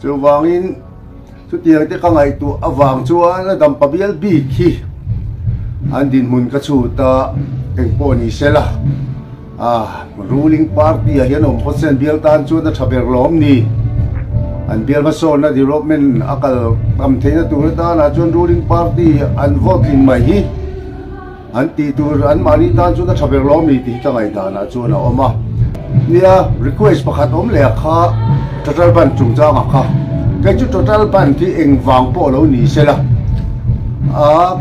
Chuvangin chutiang te ka ngaihtuah avang chuan a dampa bial bik hi an dinhmun ka chhut a, engpawh ni sela ruling party ah hian awm phawt sen bial tan chuan a tha ber lawm ni. An bial hmasawnna development a kal tam theihna tur atana chuan ruling party an vote tling mai hi An tih tur an mahni tan chuan a tha ber lawm ni tih hi ka ngaihdanah chuan a awm a. Nia, request pakhat awm leh a kha total ban chungchangah kha. Kei chu total ban hi engvang pawh lo ni sela, a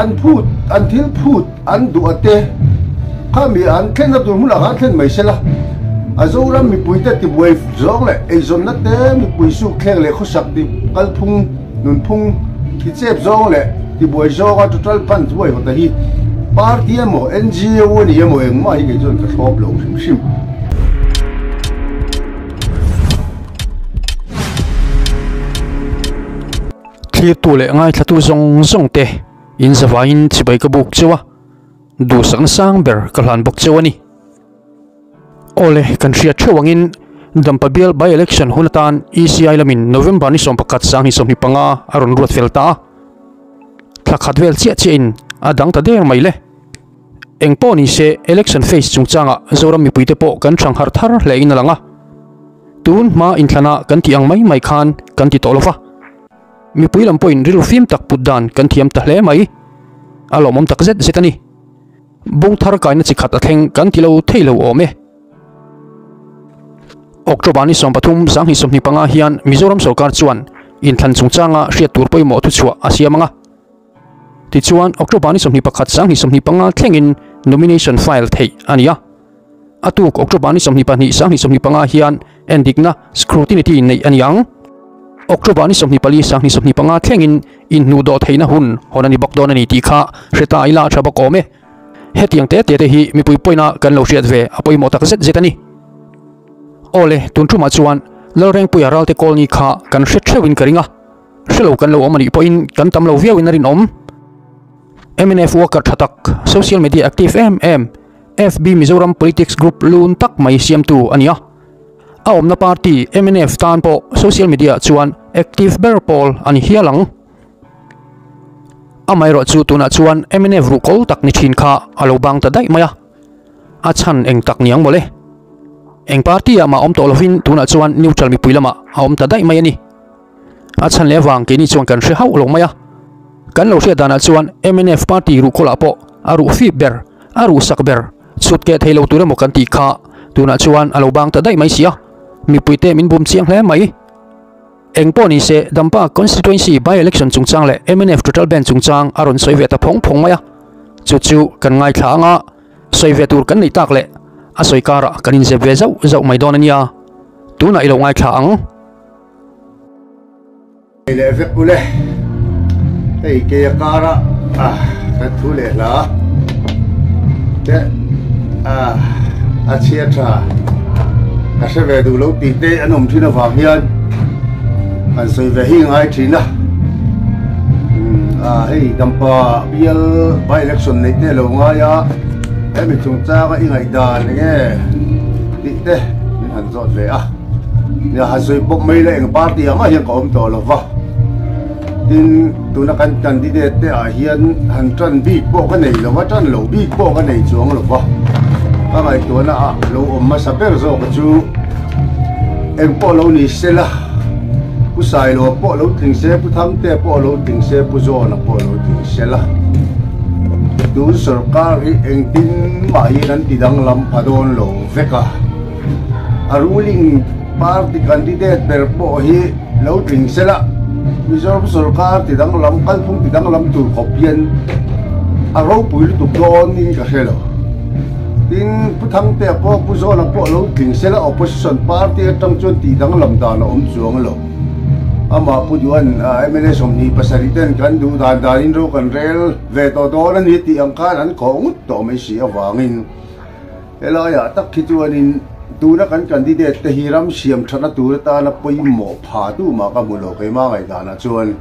an phut, an thil phut, an duh a te kha mi an thlenna tur hmunah khan thlen mai sela. A Zoram mipuite tibuai zawng leh eizawnna te mipui sukthleng leh khawsak ti kalphung, Nunphung tichep zawng leh tibuai zawnga total ban huai hawta hi party emaw NGO a ni emaw engmah hi kei chuan ka thlawp lo hrim hrim. Thlirtu leh ngaithlatu zawng zawng te in zavaiin chibai ka buk cheu a, duhsakna sang ber ka hlan bawk cheu a ni. Awle, kan hriat theuh angin Dampa bial by-election hun atan ECI lamin November ni 11 sang 25 a rawn ruat fel ta a. Thla khat vel chiah chiahin a dang ta der mai le. Eng pawh ni se election phase chungchangah Zoram mipuite pawh kan thang harh thar hle in a lang a. Tun hma inthlana kan tih ang mai mai khan kan ti tawh lo va. Mipui lam pawhin rilru fim tak put dan kan thiam ta hle mai. A lawmawm tak zet zet a ni. Bung thar kaina chi khat a thleng kan ti lo thei lo awm e. October ni 13 2025 hian Mizoram sorkar chuan inthlan chungchanga hriat tur pawimawh thuchhuah a siam ang a. Tichuan, October ni 21 2025 thlengin nomination file theih a ni a. A tuk October ni 22 2025 hian endikna scrutiny neih a ni ang. October ni 24 2025 thlengin inhnuhdawh theihna hun hawn a ni bawk dawn a ni tih kha hre ta ila a tha bawk awm e. Hetiang te te te hi mipui pawina kan lo hriat ve a pawimawh tak zet zet a ni. Awle, tun tumah chuan Lalrengpuia Ralte Colony kha kan hre theuhin ka ring a, hre lo kan lo awm a nih pawhin kan tam lo viauin a rinawm. Mnf worker tha tak, social media active em em, FB Mizoram Politics Group lun tak mai siamtu a ni a. A awmna party mnf tan pawh social media chuan active ber pawl a ni hial ang. Amaherawh chu tunah chuan mnf ruhkawl tak ni thin kha a lo bang ta daih mai a. A chhan eng tak ni ang mawle. Eng party ah mah awm tawh lovin tunah chuan neutral mipui lamah a awm ta daih mai a ni. A chhan leh avang keini chuan kan hre hauh lo mai a. Kan lo hriat danah chuan mnf party ruhkawlah pawh a ruh fip ber, a ruh sak ber, chhut keh thei lo tur emaw kan tih kha tunah chuan a lo bang ta daih mai si a. Mipuite min bum chiang hle mai. Eng pawh ni se, Dampa constituency by-election chungchang leh mnf total ban chungchang a rawn sawi ve ta phawng phawng mai a. Chu chu kan ngaithla ang a, sawi ve tur kan neih tak leh a sawi karah kan inzep ve zauh zauh mai dawn a nia. Tunah i lo ngaithla ang. Hei leh vek ule, hei kei a kara kan thu leh hla te a chhia tha ka hre ve duh lo tih te an awm thin avang hian han sawi ve hi ngai thin a. Hei Dampa bial by election neih te lo ngai a, hemi chungchanga i ngaihdan enge tih te min han zawt ve a. Nia han sawi pawp mai la eng party ah mah hian ka awm tawh lo va, tin tuna kan candidate te ah hian han tan bik pawh ka nei lo va, tan lo bik pawh ka nei chuang lo va, ka ngaihtuahna ah lo awm hmasa ber zawk chu eng pawh lo ni se la, Pu Sailo pawh lo tling se, Pu Thangtea pawh lo tling se, Pu Zawna pawh lo tling se la, tun sorkar hi engtin mah hian an ti danglam pha dawn lo vek a. A ruling party candidate ber pawh hi lo tling sela, Mizoram sorkar ti danglam, kalphung ti danglam tur khawp hian a ropui lutuk dawnin ka hre lo. Tin, Pu Thangtea pawh, Pu Zawna pawh lo tling sela opposition party atang chuan tih danglam dan a awm chuang lo. Amah Pu Duhan mla 27 ten kan duh dan danin ro kan rel ve tawh dawn a ni tih ang khan an khawh ngut tawh mai si avangin, Helaiah tak hi chuanin tuna kan candidate te hi ram siam thatna tur atana pawimawh pha duhmah ka hmu lo keimah ngaihdanah chuan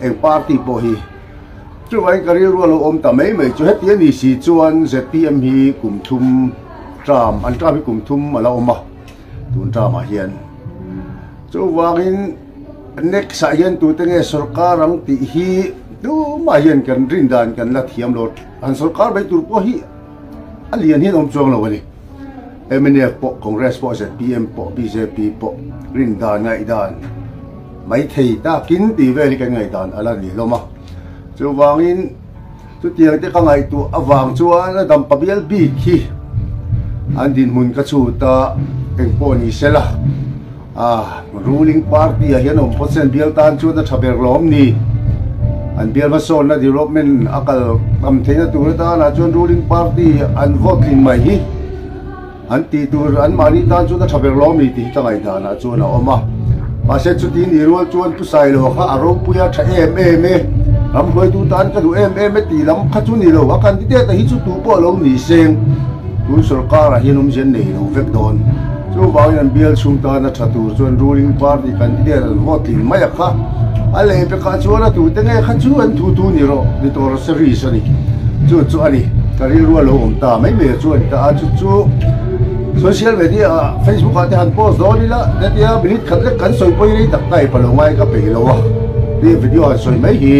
eng party pawh hi chuvangin ka rilru a lo awm ta mai mai chu heti a ni si chuan zpm hi kum thum term an term hi kum thum a la awm a tun term ah hian. Chuvangin next ah hian tute nge sorkar ang tih hi tumah hian kan rin dan kan la thiam lo. An sorkar mai tur pawh hi a lian hian awm chuang lo a ni. Mnf pawh, Congress pawh, zpm pawh, bjp pawh rin dan ngaihdan mai thei takin tih vel hi kan ngaihdan a la ni hlawm a. Chuvangin chutiang te ka ngaihtuah avang chuan a dampa bial bik hi an dinhmun ka chhut a, engpawh ni sela a ruling party ah hian awm phawt se an bial tan chuan a tha ber lawm ni. An bial hmasawnna development a kal tam theihna tur atana chuan ruling party an vote tling mai hi an tih tur an mahni tan chuan a tha ber lawm ni tih hi ka ngaihdanah chuan a awm a. Mahse chuti ni rual chuan Pu Sailo kha a ropui a tha em em e, ram hruaitu tan ka duh em em e tih lam kha chu ni lo, a candidate a hi chu tu pawh lo ni seng tun sorkar ah hian awmzia nei lo vek dawn. Chuvangin an bial chhung tan a tha tur chuan ruling party candidate an vote tling mai a kha. A lehpekah chuan a tute nge kha chu an thu tu ni rawh ni tawh rawh se risk a ni. Chu chu a ni. Ka rilru a lo awm ta mai mai a chu a ni ta a, chu chu social media ah Facebook ah te han post dawn ila hetia minute khat lek kan sawi pawi rei tak ta i palo ngai ka peih lo a ti video han sawi mai hi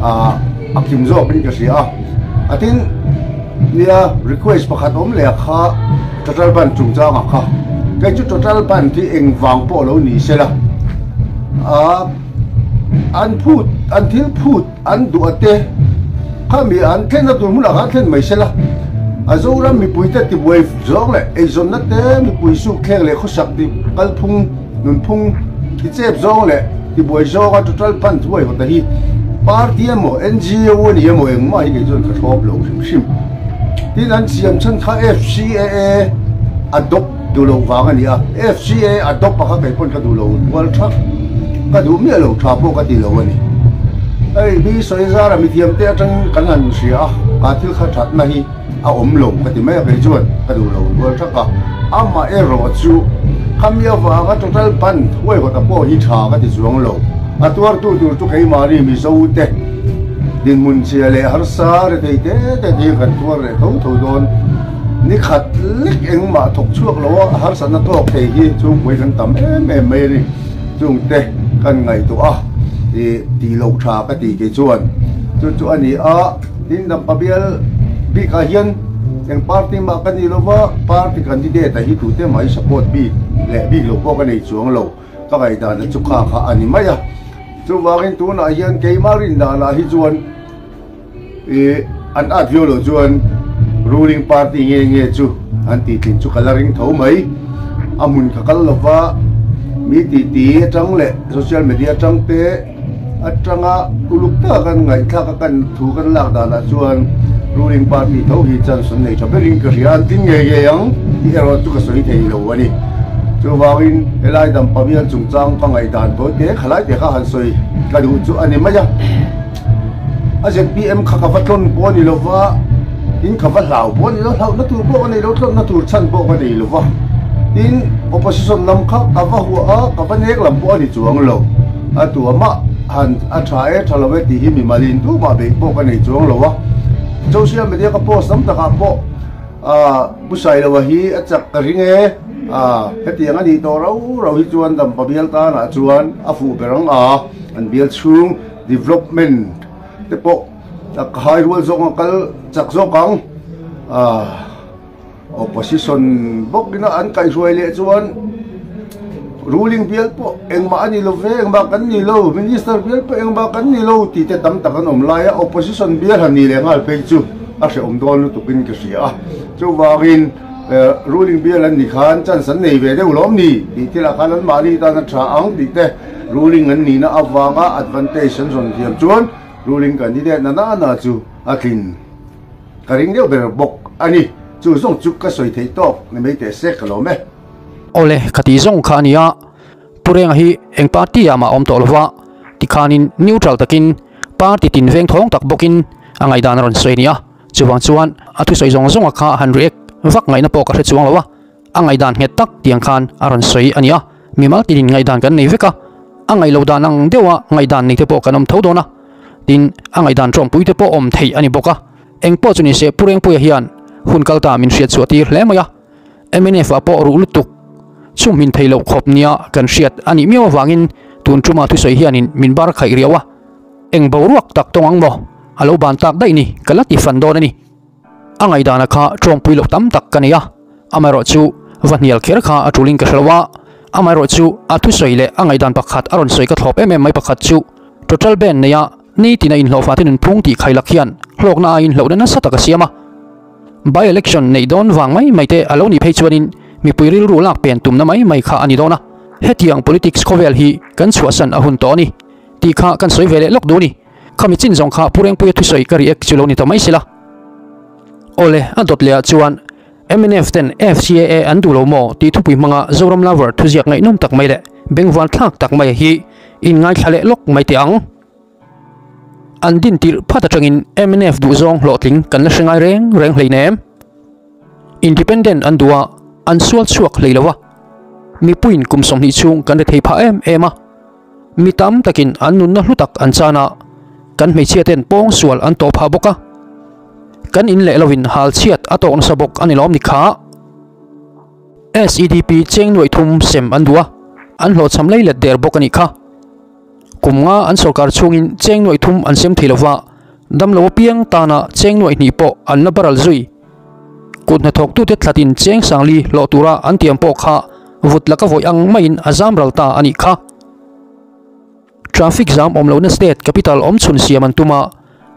ah a kim zawk in ka hria a. A tin nia request pakhat awm leh a kha total ban chungchangah kha kei chu total ban hi engvang pawh lo ni sela ah an phut an thil phut an duh a te khami an thlenna tur hmunah khan thlen mai sela a Zoram mipuite tibuai zawng leh eizawnna te mipui suk thleng leh khawsak ti kalphung nunphung ti chep zawng leh tibuai zawnga total ban thuai hawta hi party emaw NGO a ni emaw engmah hi kei chuan ka thlawp lo hrim hrim. Tin an siam chhan kha FCAA adopt duh loh vang a ni a, FCAA adopt a kha kei pawn ka duh lo kual thak, ka duh miah lo tha pawh ka ti lo a ni. Hei mi sawi zara mithiam te atangin kan han hria a, ka thil kha thatna hi a awm lo ka ti mai a kei chuan ka duh lo kual thak a, amaherawh chu khami avanga total ban huaihawta pawh hi tha ka ti chuang lo, a tuartu tur chu keimahni Mizo te. Dinhmun chhia leh harsa rethei te te te hi kan tuar leh tho tho dawn. Ni khat lek engmah thawk chhuak lo a, harsatna tawk thei hi chhungpui kan tam em em mai a ni. Chungte kan ngaihtuah a, ih tih loh tha ka tih kei chuan chu chu a ni a. Tin Dampa bial bikah hian eng party mah ka ni lova, party candidate ah hi tute mah hi support bik leh bik lo pawh ka nei chuang lo. Ka ngaihdan chu kha kha a ni mai a. Chuvangin tunah hian keimah rindanah hi chuan ih an at viau loh chuan ruling party nge nge chu an tih tlin chu ka la ring tho mai. A hmun ka kal lova mi titi atang leh social media atang te atanga uluk taka kan ngaihthlak a kan thu kan lak danah chuan ruling party tho hi chance an nei tha berin ka hria an tin ngei ngei ang tih erawh chu ka sawi thei lo a ni. Chuvangin helai dampa bial chungchang ka ngaihdan tawi te khalai te kha han sawi ka duh chu a ni mai a. A zpm kha ka va tlawn pawh a ni lo va, tin ka va hlau pawh a ni lo, hlauhna tur pawh ka nei lo, tlawnna tur chhan pawh ka nei lo va. Tin opposition lam kha ka va huah a, ka va nek lam pawh a ni chuang lo. A tuamah han a tha e tha lo e tih hi mimalin tumah beih pawh ka nei chuang lo a. Social media ka post tam takah pawh Pu Sailoa hi a chak ka ring e, hetiang a nih tawh rau rau hi chuan Dampa bial tanah chuan a fuh ber ang a, an bial chhung development te pawh a hai rual zawk ang a kal chak zawk ang. Opposition bawkin a an kaihruai leh chuan ruling bial pawh engmah a ni lo ve, engmah kan ni lo, minister bial pawh engmah kan ni lo tih te tam tak an awm lai a, opposition bial han ni leh nghal phei chu a hrehawm dawn lutukin ka hria a. Chuvangin ruling bial an ni khan chance an nei ve deuh lawm ni tih thilah khan anmahni tan a tha ang tih te ruling an nihna avanga advantage an rawn thiam chuan ruling candidate na na na chu a tlin. Ka ring deuh ber bawk a ni. Chu zawng chu ka sawi theih tawk ni mai teh se ka lawm e. Awle, ka tih zawng kha a nia. Pu Renga hi eng party ah mah a awm tawh lova, tikhanin neutral takin party tin veng thawng tak bawkin a ngaihdan a rawn sawi a nia. Chuvang chuan a thusawi zawng zawnga kha han react vak ngaihna pawh ka hre chuang lo a, a ngaihdan nghet tak tiang khan a rawn sawi a nia. Mimal tinin ngaihdan kan nei vek a, a ngaih loh dan ang deuha ngaihdan nei te pawh kan awm tho dawn a. Tin, a ngaihdan tawngpui te pawh awm theih a ni bawk a. Eng pawh chu ni se Pu Rengpuia hian hun kal ta min hriat chhuah tir hle mai a. Mnf ah pawh ruh lutuk. Chhumhmin thei loh khawp nia kan hriat a nih miau avangin tun tuma thusawi hianin min bar khaih riau a. Eng boruak tak tawng ang maw? A lo ban tak daih ni, ka la ti fan dawn a ni. A ngaihdana kha tawngpui loh tam tak ka nei a, amaherawhchu va hnial kher kha a tulin ka hre lo a. Amaherawhchu a thusawi leh a ngaihdan pakhat a rawn sawi ka thlawp em em mai pakhat chu total ban neia nitina inhlawhfa te nunphung tih khailak hian hlawkna aiin hlauhna nasa tak a siam a. By election neih dawn vang mai mai te a lo nih phei chuanin mipui rilru lak pen tumna mai mai kha a ni dawn a, hetiang politics khawvel hi kan chhuahsan a hun tawh a ni tih kha kan sawi ve leh lawk duh a ni. Khami chin zawng kha Pu Rengpuia thusawi ka react chu lo ni ta mai sela. Awle, a dawt leh ah chuan mnf ten FCAA an duh lo maw tih thupui hmanga Zoram Lover thuziak ngaihnawm tak mai leh bengval thlak tak mai hi inngaithla leh lawk mai teh ang. An din tirh phat atangin mnf duhzawng hlawhtling kan la hre ngai reng reng hleinem. Independent an duh a, an sual chhuak hlei lo a. Mipuiin kum 20 chhung kan rethei phah em em a. Mi tam takin an nunna hlu tak an chan a, kan hmeichhia ten pawng sual an tawh phah bawk a. Kan in leh lovin hal chhiat a tawk nasa bawk a ni lawm ni kha. SEDP cheng nuaih thum sem an duh a, an hlawhchham lei let der bawk a nih kha. Kum nga an sorkar chhungin cheng nuaih thum an sem thei lova, damlo apiang tana cheng nuaih hnih pawh an la baral zui. Kut hnathawktute thlatin cheng sangli hlawh tura an tiam pawh kha vut laka vawih ang maiin a zam ral ta a nih kha. Traffic zam awm lohna state capital awm chhun siam an tum a,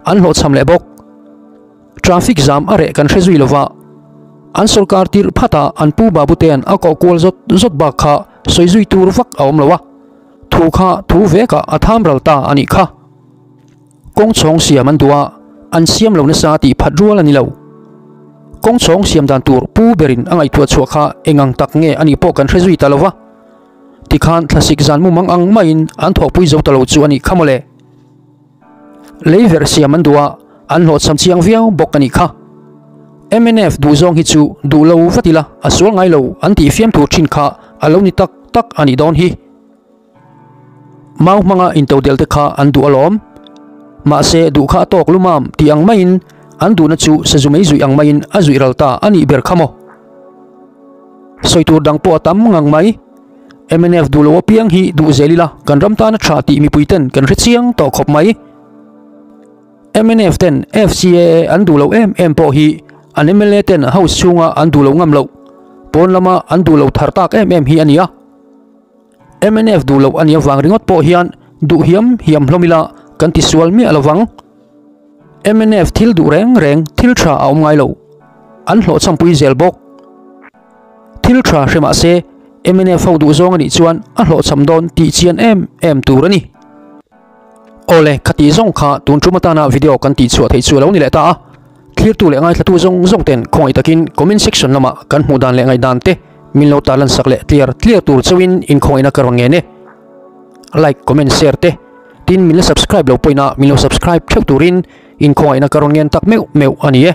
an hlawhchham leh bawk. Traffic zam a reh kan hre zui lova, an sorkar tirh phatah an pu Babutea'n a koh kual zawt zawt bak kha sawi zui tur vak a awm lo a. Thu kha thu vekah a tham ral ta a nih kha. Kawng chhawng siam an duh a, an siam lo nasa tih phat rual a ni lo. Kawng chhawng siam dan tur pu berin a ngaihtuah chhuah kha eng ang tak nge a nih pawh kan hre zui ta lo va. Tikhan thlasik zan mumang ang maiin an thawhpui zo ta lo chu a nih kha mawle. Lei verh siam an duh a, an hlawhchham chiang viau bawk a nih kha. Mnf duh zawng hi chu duh lo vat ila a sual ngai lo an tih fiam tur thin kha a lo ni tak tak a nih dawn hi. Mau hmanga intodel te kha an duh alawm. Mahse duh kha a tawk lumam tih ang maiin an duhna chu sazu mei zuih ang maiin a zuih ral ta a nih ber kha maw. Sawi tur dang pawh a tam ngang mai. Mnf duh lo apiang hi duh zel ila kan ram tana tha tih mipui ten kan hre chiang tawh khawp mai. Mnf ten FCAA an duh lo em em pawh hi an mla ten house chhunga an duh lo ngam loh pawn lama an duh lo thar tak em em hi a ni a. Mnf duh loh a nih avang ringawt pawh hian duh hiam hiam hlawm ila kan ti sual miah lo vang. Mnf thil duh reng reng thil tha a awm ngai lo. An hlawhchhampui zel bawk. Thil tha hre mah se mnf ho duh zawng a nih chuan a hlawhchham dawn tih chian em em tur a ni. Awle, khati zawng kha tun tum atana video kan tih chhuah theih chu a lo ni leh ta a. Thlirtu leh ngaithlatu zawng zawng ten khawngaih takin comment section lamah kan hmuh dan leh ngaihdan te min lo tarlan sak leh tliar tliar tur chauhin inkhawngihna ka rawn ngen e. Like, comment, share te tin min la subscribe lo pawhin a min lo subscribe theuh turin inkhawngihna ka rawn ngen tak meuh meuh a ni e.